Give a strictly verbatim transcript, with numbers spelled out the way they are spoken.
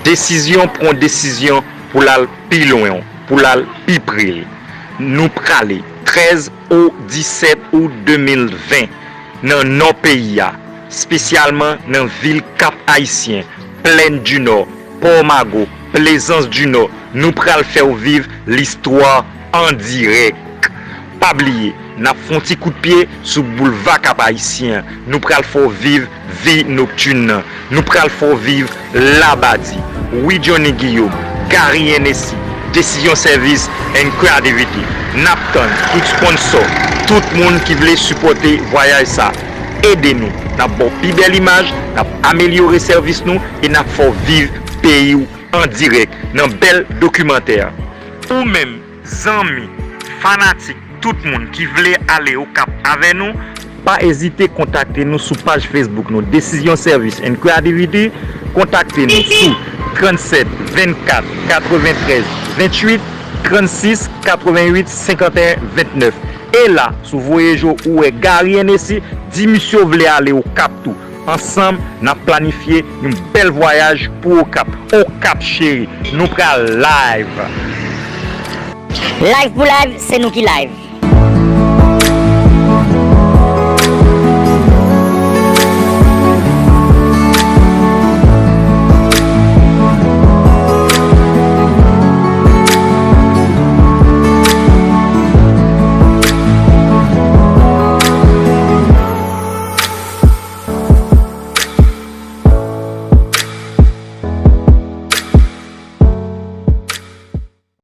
Desizyon pran desizyon pou l al pi lwen w, pou l al pi pre l. Nou prale trèz o disèt out de mil ven nan nò peyi a, espesyalman nan vil Kap Ayisyen, Plèn di Nò, Pò Mago, Plezans di Nò. Nou pral fè w viv listwa an dirèk. Pa bliye, n ap fè yon ti kout pye sou boulva Kap Ayisyen an. Nou pral fè w viv vi noktin nan. Nou pral fè w viv Labadi, Wi Johnny Guillaume, Gary Hennessy, Desizyon Sèvis and Creativity. N ap tann tout sponsò, tout moun ki vle sipòte vwayaj sa. Ede nou, n ap ba w pi bèl imaj, n ap amelyore sèvis nou e n ap fè w viv peyi w an dirèk nan bèl dokimantè. Ou menm, zanmi, fanatik, tout moun ki vle ale Okap avè nou, pa ezite kontakte nou sou paj Facebook nou, Desizyon Sèvis and Creativity. Kontakte nou sou trannsèt vennkat katreventrèz venntuit, trannsis katreventuit senkanteyen ventnèf. E la, sou Voye Jo ou wè Gary Hennessy, di misye w vle ale Okap tou. Ansanm, n ap planifye yon bèl vwayaj pou Okap. Okap cheri, nou pral live! Live pou live, se nou ki live.